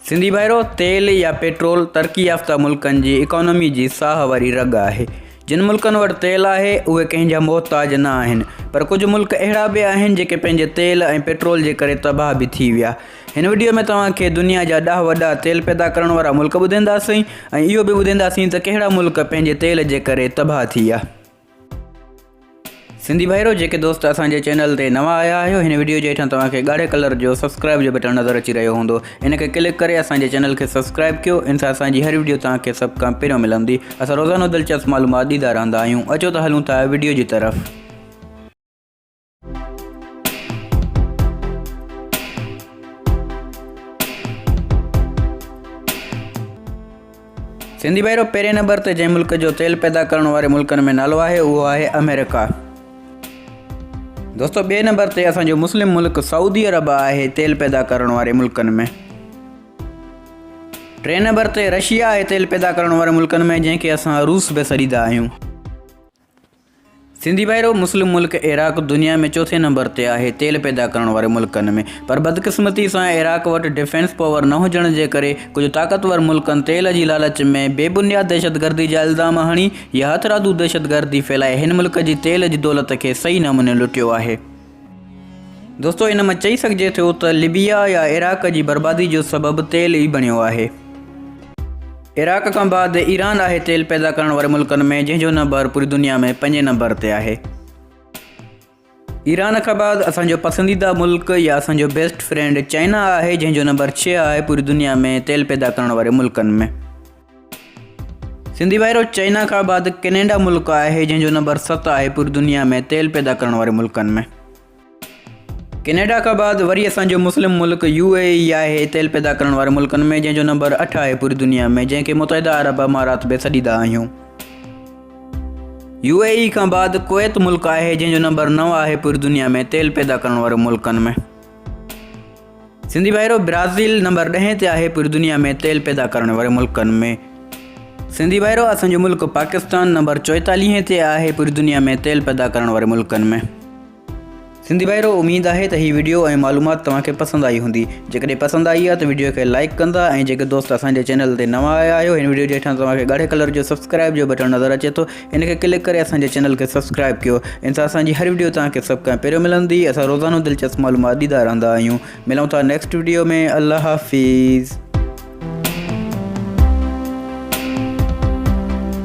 سنڌي ڀائرو! تيل يا پيٽرول ترقي يافته ملڪن جي اڪانومي جي ساهه واري رڳ آهي. جن ملڪن وٽ تيل آهي، اهي ڪنهن جا محتاج نه آهن. پر ڪجهه ملڪ اهڙا به آهن، جيڪي پنهنجي تيل ۽ پيٽرول جي ڪري تباهه به ٿي ويا. هن وڊيو ۾ توهان کي دنيا جا ڏهه وڏا تيل پيدا ڪرڻ وارا ملڪ ٻڌائينداسين ۽ اهو به ٻڌائينداسين ته ڪهڙا ملڪ پنهنجي تيل جي ڪري تباهه ٿي ويا. سنڌي ڀائرو جيڪي دوست اسان جي چينل تي نوان آيا آهيو هن وڊيو جي هيٺان توهان کي ڳاڙهي ڪلر جو سبسڪرائب جو بٽڻ نظر اچي رهيو هوندو ان کي ڪلڪ ڪري اسان جي چينل کي سبسڪرائب ڪيو ان سان اسان جي هر وڊيو توهان کي سڀ کان پهريون ملندي اسان روزانو دلچسپ معلومات ڏيندا رهندا آهيون اچو ته هلون ٿا وڊيو جي طرف. سنڌي ڀائرو پهرين نمبر تي جنهن ملڪ جو تيل پيدا ڪرڻ واري ملڪن ۾ نالو آهي اهو آهي آمريڪا. دوستو ٻئي نمبر تي اسان جو مسلم ملڪ سعودي عرب آهي تيل پيدا ڪرڻ واري ملڪن ۾. ٽئين نمبر تي رشيا آهي تيل پيدا ڪرڻ واري ملڪن ۾ جنهن کي اسان روس به سڏيندا آهيون. سنڌي ڀائرو مسلم ملڪ عراق دنيا ۾ چوٿين نمبر تي آهي تيل پيدا ڪرڻ واري ملڪن ۾ پر بدقسمتي سان عراق وٽ ڊفينس پاور نه هجڻ جي ڪري ڪجهه طاقتور ملڪن تيل جي لالچ ۾ بي بنياد دهشتگردي جا الزام هڻي يا هٿرادو دهشتگردي ڦهلائي هن ملڪ جي تيل جي دولت کي صحيح نموني لٽيو آهي. دوستو ان مان چئي سگهجي ٿو ته لبيا يا عراق جي بربادي جو سبب تيل ئي بڻيو آهي. عراق کان بعد ايران آهي تيل پيدا ڪرڻ واري ملڪن ۾ جنهن جو نمبر پوري دنيا ۾ پنجين نمبر تي آهي. ايران کان بعد اسان جو پسنديده ملڪ يا اسان جو بيسٽ فرينڊ چائنا آهي جنهن جو نمبر ڇهه آهي پوري دنيا ۾ تيل پيدا ڪرڻ واري ملڪن ۾. سنڌي ڀائرو چائنا کان بعد ڪينيڊا ملڪ آهي جنهن جو نمبر ست آهي پوري دنيا ۾ تيل پيدا ڪرڻ واري ملڪن ۾. ڪينيڊا کان بعد وري اسان جو مسلم ملڪ يو اي اي آهي تيل پيدا ڪرڻ واري ملڪن ۾ جنهن جو نمبر اٺ آهي پوري دنيا ۾ جنهن کي متحده عرب امارات به سڏيندا آهيون. يو اي اي کان بعد ڪويت ملڪ آهي جنهن جو نمبر نو آهي پوري دنيا ۾ تيل پيدا ڪرڻ واري ملڪن ۾. سنڌي ڀائرو برازيل نمبر ڏهين تي آهي پوري دنيا ۾ تيل پيدا ڪرڻ واري ملڪن ۾. سنڌي ڀائرو اسان جو ملڪ پاڪستان نمبر چوئيتاليهين تي آهي پوري دنيا ۾ تيل پيدا ڪرڻ واري ملڪن ۾. سنڌي ڀائرو اميد آهي ته هي وڊيو ۽ معلومات توهان کي پسند آئي هوندي جيڪڏهن پسند آئي آهي ته وڊيو کي لائيڪ ڪندا ۽ جيڪي دوست اسان جي چينل تي نوان آيا آهيو هن وڊيو جي هيٺان توهان کي ڳاڙهي ڪلر جو سبسڪرائيب جو بٽڻ نظر اچي ٿو ان کي ڪلڪ ڪري اسان جي چينل کي سبسڪرائيب ڪيو ان سان اسان جي هر وڊيو توهان کي سڀ کان پهريون ملندي اسان روزانو دلچسپ معلومات ڏيندا رهندا آهيون ملون ٿا نيڪسٽ وڊيو ۾ الله حافظ.